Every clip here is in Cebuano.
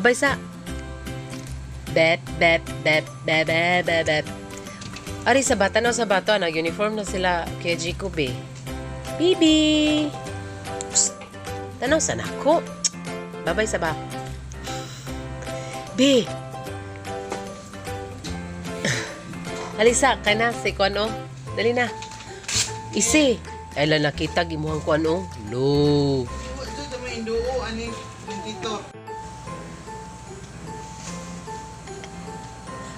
Babay sa. Bep, bep, bep, bep, bep, bep, bep. Ari sa bata no sa bato, nag-uniform na sila Kuya Jacob eh. Bibi! Psst! Tanaw sa nako. Babay sa ba. B! Alisa, kay na si kuan oh. Dali na. Isi. Ay la nakita gimuhang kuan oh. Lo. Ito may induo ani dito.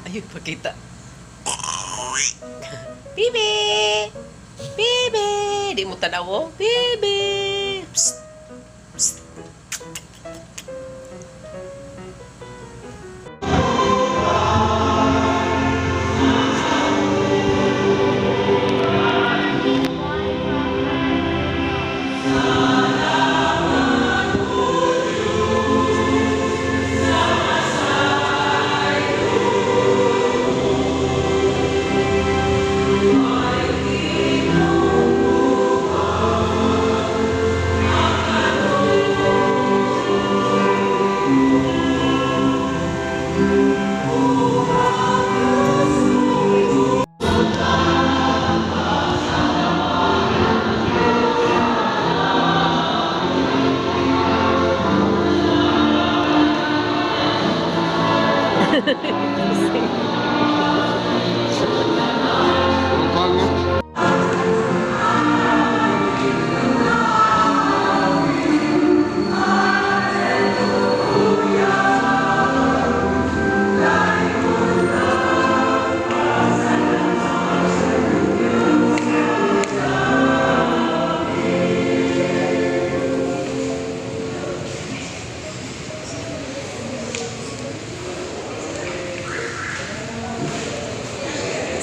Ayun, pakita. Bibi! Bibi! Di mo tanaw, oh. Bibi! Psst! Psst!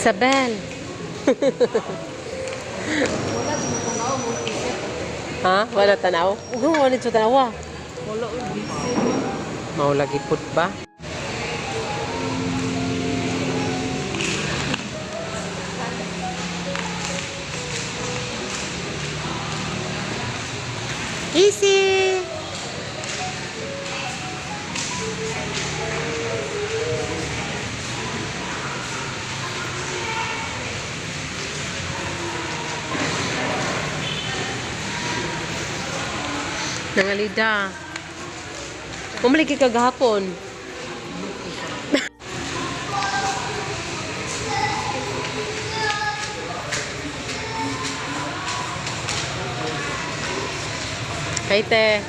Isabel. Ha? Wala tanaw? Oo, wala dito tanaw. Wala oy busy. Maulagi pud ba? Easy! Nangalida. Bumalik ka kagahapon. Hi, te.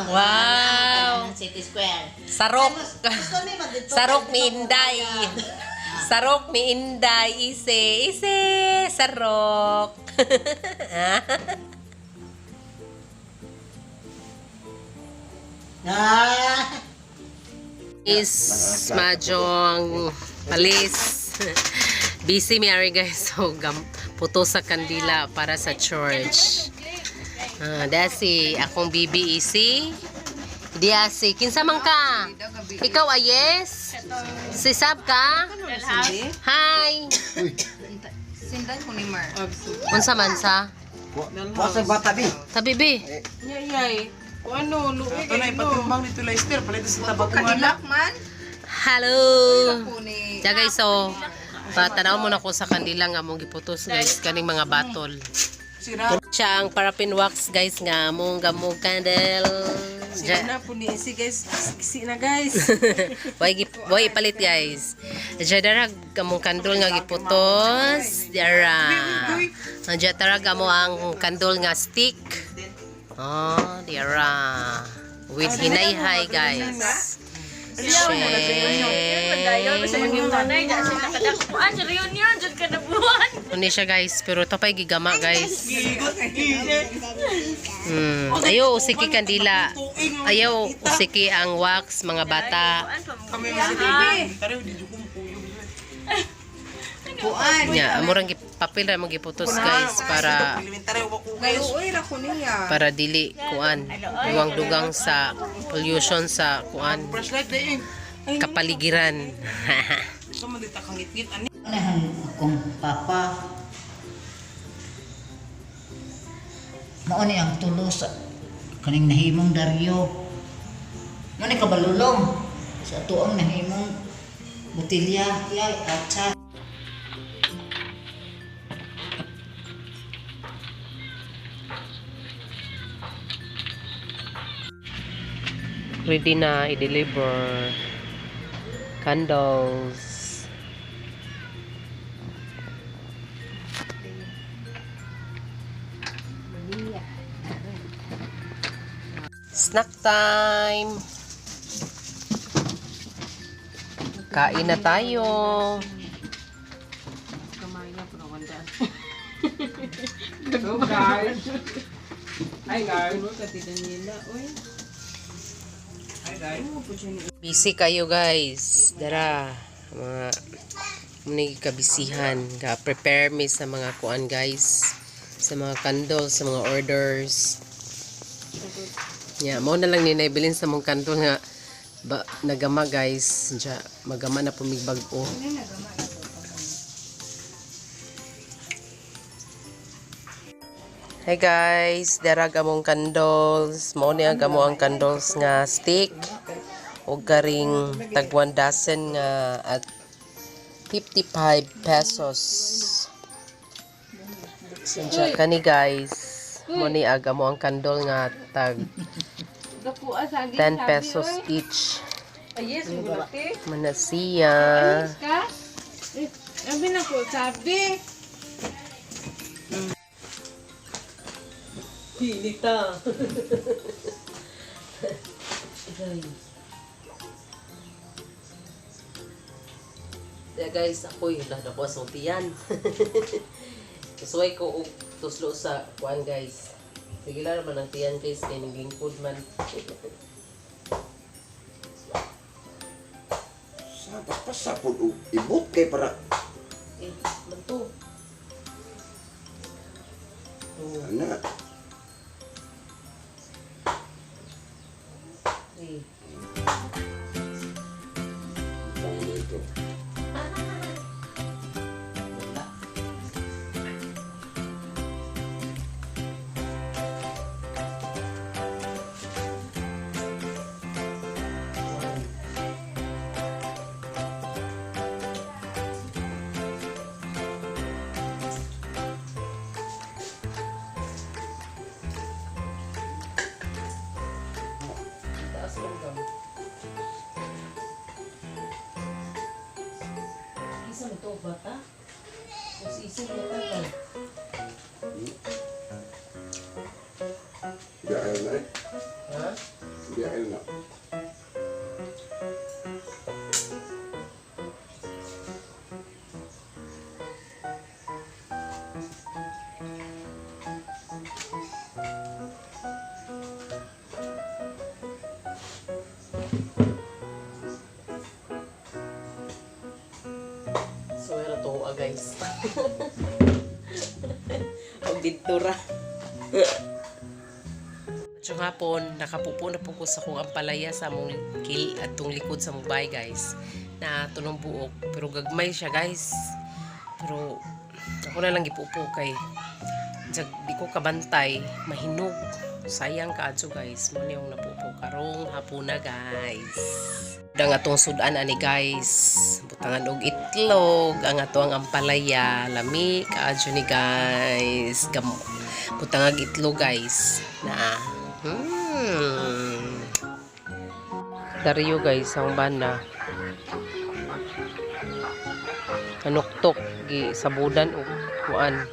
Wow. City Square. Sarok. Gusto ni magdito. Sarok ni Inday. Sarok ni Inday. Ise, ise, sarok. Ah! Is mahjong palis. Busy mi ari guys. So gam puto sa kandila para sa church. Ah, dasi akong bibi isi. Diya si kinsa man ka? Ikaw ayes? Si Sab ka? Hi. Sindan ko ni Mar. Unsa man sa? Wasa bata bi. Tabi bi. Yay. Kung ano, luoy Ito na ipatimbang nito Lester palit sa tabakuan. Kadilak man. Hello. Ko ni Ja guys, so patanaw mo na ko sa kandila nga mong giputos guys kaning mga batol. Sira. Siya ang paraffin wax guys nga mong gamog candle. Sira na po ni si guys. Si na guys. Way ipalit guys. Diya darag among kandol nga giputos. Diara. Diya tarag amo ang kandol nga stick. Oh, diara. With hinayhay guys. Ano siya guys, pero tapay gigama guys. Ayaw usiki kandila. Ayaw usiki ang wax mga bata. Kami sa elementary di jud ko mukuyog. Kuan. Nya, amurang papel ra mo giputos guys para Elementary wa ko guys. Luoy ra ko niya. para dili kuan dugang-dugang sa pollution sa kuan Flashlight dai. kapaligiran. Ito man dita kang ngitngit ani. na ang akong papa. Mao ni ang tulo sa kaning nahimong Dario. Mao ni kabalulong sa atuang nahimong botilya, yay, atsa. Ready na i-deliver candles. Snack time. Kain na tayo. Kamay na pero wala. Go guys. Hi guys. Ka Daniela, oy. Busy kayo guys. Dara mga muni kabisihan ga prepare mi sa mga kuan guys, sa mga candles, sa mga orders. Yeah, mo na lang ni naibilin sa mong candle nga ba, nagama guys. Diya, magama na pumig bag-o. Hi guys, dara gamong candles. Mao ni ang gamo ang candles nga stick ug karing tag 1 dozen nga at 55 pesos. Diya kani guys, mo ni aga mo ang candle nga tag 10 pesos each. Yes, gulati. Manasiya. Ka? Eh, Sabi na ko, sabi. Hilita. Yeah, guys, ako yung nakuha sa tiyan. Kasuway ko og tuslo sa kuan guys. Sige lang naman ang tiyan guys, kay naglingkod man. Sa pasapod og ibot kay para Eh, man to. ana. Eh, Pangulo ito. wala. Taas lang daw. Isa mo to, bata? Mas isang bata ka. Biyahe na eh. Ha? Biyahe na. So, era to guys. Ang bintura. Sa hapon, nakapupo na po ko sa kong ampalaya sa mong kil at tong likod sa mong bahay guys. Na tunong buok. Pero gagmay siya guys. Pero ako na lang gipupo kay jag di ko kabantay, mahinog. Sayang kaadto guys. Mo niyong napupo karong hapuna guys. Dang atong sudan ani guys. Butangan og itlog ang ato ang ampalaya, lami kaadyo ni guys. Gam butangag itlog guys. Na. Dario guys ang bana. Kanuktok gi sabudan og kuan.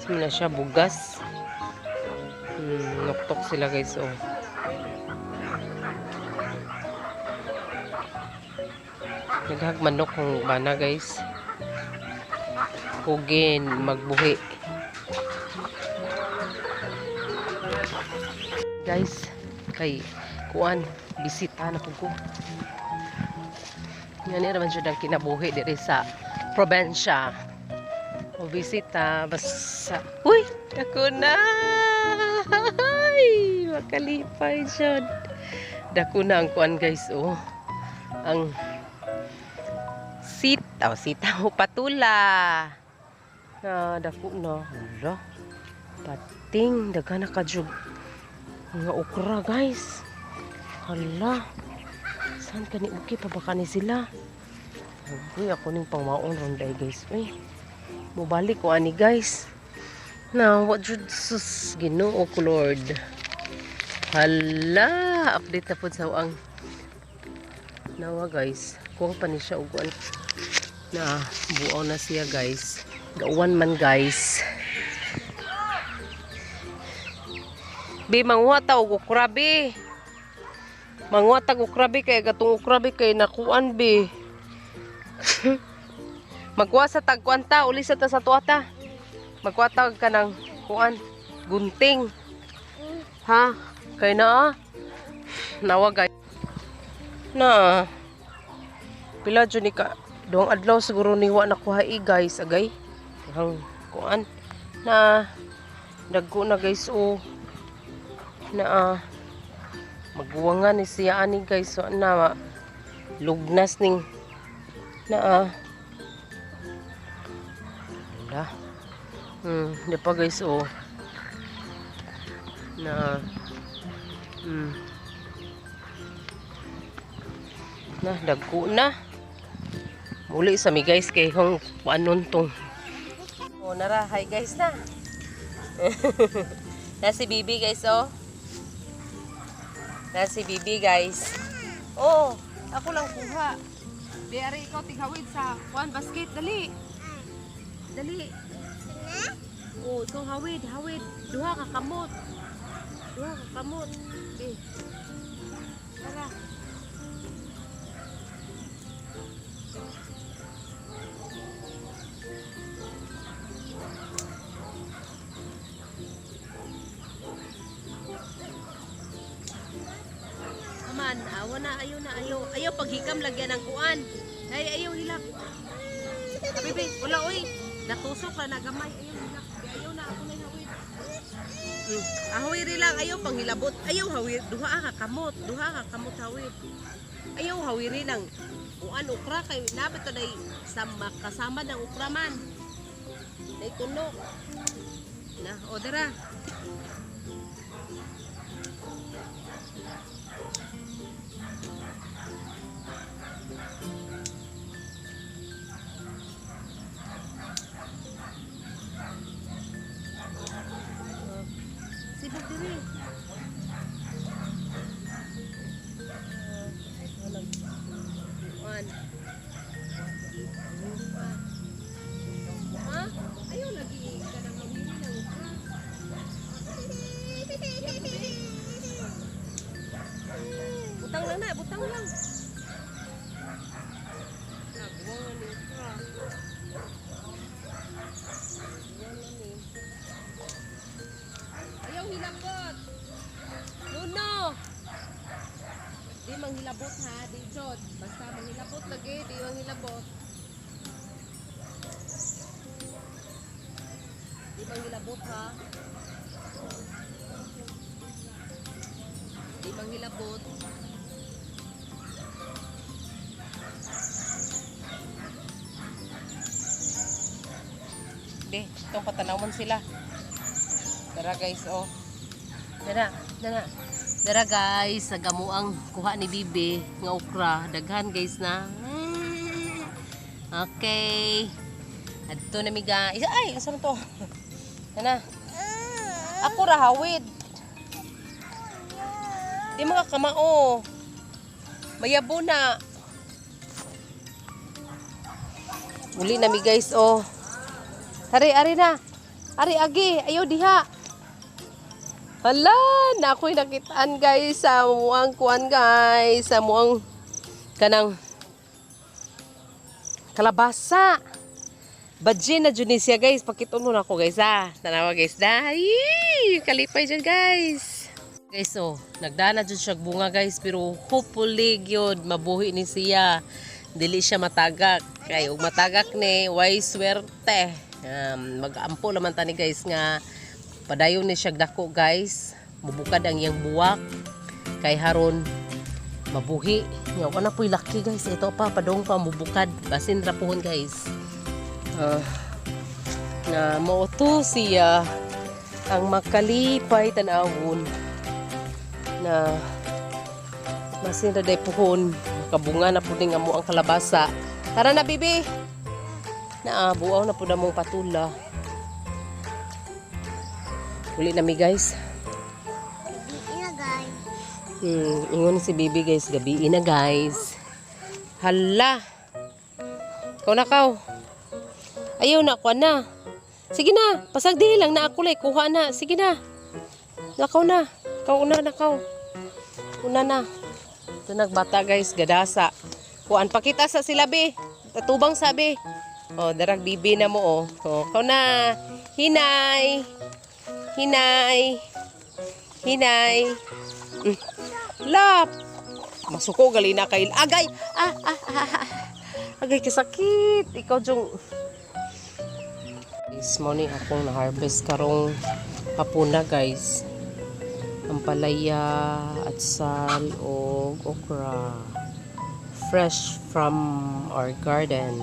Sino na siya bugas. Nuktok sila guys oh. Naghag manok kung bana guys. Kugin magbuhi. Guys, kay kuan bisita na pud ko. Ngani ra man jud ang kinabuhi diri sa probensya. O bisita basta. Uy, dako na. Ay, makalipay jud. Dako na ang kuan guys oh. Ang sitaw. Sitaw, sitaw, patula. Na, dako na. Hala. Pating, daghan na kadyog. Mga okra, guys. Hala. Saan ka ni okay pa baka ni sila? Uy, ako ning pangmaon ron day, guys. Uy. Mubalik ko ani, guys. Na, what jud sus Ginoo ko Lord. Hala, update na pud sa ang nawa, guys. Kuha pa ni siya og kuan. Na, buaw na siya, guys. Gauwan man, guys. Bi, manguha ta og okra, bi. Manguha ta og okra, bi, kay gatong okra, bi, kay nakuan, bi. Magkuha sa tagkuan ta, uli sa ta sa tuwa ta. Magkuha ta og kanang kuan, gunting. Ha? Kay na ah. Nawa, guys. Na. Pila jud ni ka duhang adlaw siguro ni wa nakuha i, guys, agay. Hang kuan. Na dagko na, guys, oh. Na ah. Magbuwangan ni siya ani, guys, so na lugnas ning na ah. Wala. Di pa, guys, oh. Na Na dagko na. Muli sa mi, guys, kay hong anon tong. Oh, nara, hi guys na. Na si Bibi, guys, oh. Na si Bibi, guys. Oh, ako lang kuha. Di ari ikaw tighawid sa kuan basket, dali. Dali. Oh, ikaw hawid, hawid. Duha ka kamot. Duha ka kamot. Di. Tara. Aman, awa na, ayaw na, ayaw. Ayaw paghikam lagyan ng kuan. Ay, ayaw hilak. Bibi, wala oy. Natusok ra na gamay. Ayaw hilak. Di, ayaw na ako na hawid. Ahoy ri lang ayaw panghilabot. Ayaw hawir, duha ka kamot, duha ka kamot hawid. Ayaw hawiri ng kuan okra kay nabit to day sama kasama ng okra man. Day kuno. Na, o dara. Sibog diri. Kuan. Ha? Ayaw lagi ka nang hawiri ng okra. Butang lang na, butang lang. Nagbuwang ni okra. Buwang na ni. Ayaw hilabot. Nuno. Di manghilabot ha, di jod. Basta manghilabot lagi, di manghilabot. Di manghilabot ha. Di manghilabot. Di, itong patanawon sila. Tara, guys, oh. Dara, dara. Dara, guys, sa gamuang kuha ni Bibi nga okra. Daghan, guys, na. Okay. Adto na mi, guys. Ay, asa man to? Ana. Ako ra hawid. Di mga kamao. Mayabo na. Uli na mi, guys, oh. Ari, ari na. Ari, agi. Ayaw diha. Hala, na ako'y nakitaan, guys, sa muang kuan, guys, sa muang kanang kalabasa. Badje na jud ni siya, guys. Pakiton mo na ako, guys, ha. Tanawa, guys, na. Ay, kalipay dyan, guys. Guys, oh, nagdana jud siya bunga, guys, pero hopefully gyud mabuhi ni siya. Dili siya matagak. Kay ug matagak ni, way swerte. Mag-ampo naman tani, guys, nga padayon ni siya dako, guys. Mubukad ang iyang buwak kay haron Mabuhi. Nya wala po'y laki, guys. Ito pa, padong pa mubukad. Basin ra puhon, guys. Ah, na mao to siya ang makalipay tan-awon na masin ra day puhon, makabunga na pud ning amo ang kalabasa. Tara na, bibi. Na buaw na pud among patula. Uli na mi, guys. Ina, guys. Ingon si bibi, guys, gabi na, guys. Hala. Ikaw na kaw. Ayaw na, kuha na. Sige na, pasagdi lang na ako lay, kuha na. Sige na. Lakaw na. Ikaw una na kaw. Una na. Ito nagbata, guys, gadasa. Kuan pakita sa sila be. Tatubang sabi. Oh, darag bibi na mo oh. Oh, ikaw na. Hinay. Hinay. Hinay. Lap. Masuko gali na kay agay. Ah, ah, ah, ah. Agay kasakit. Ikaw jung. This morning akong na-harvest karong hapuna, guys. Ampalaya at sal og okra. Fresh from our garden.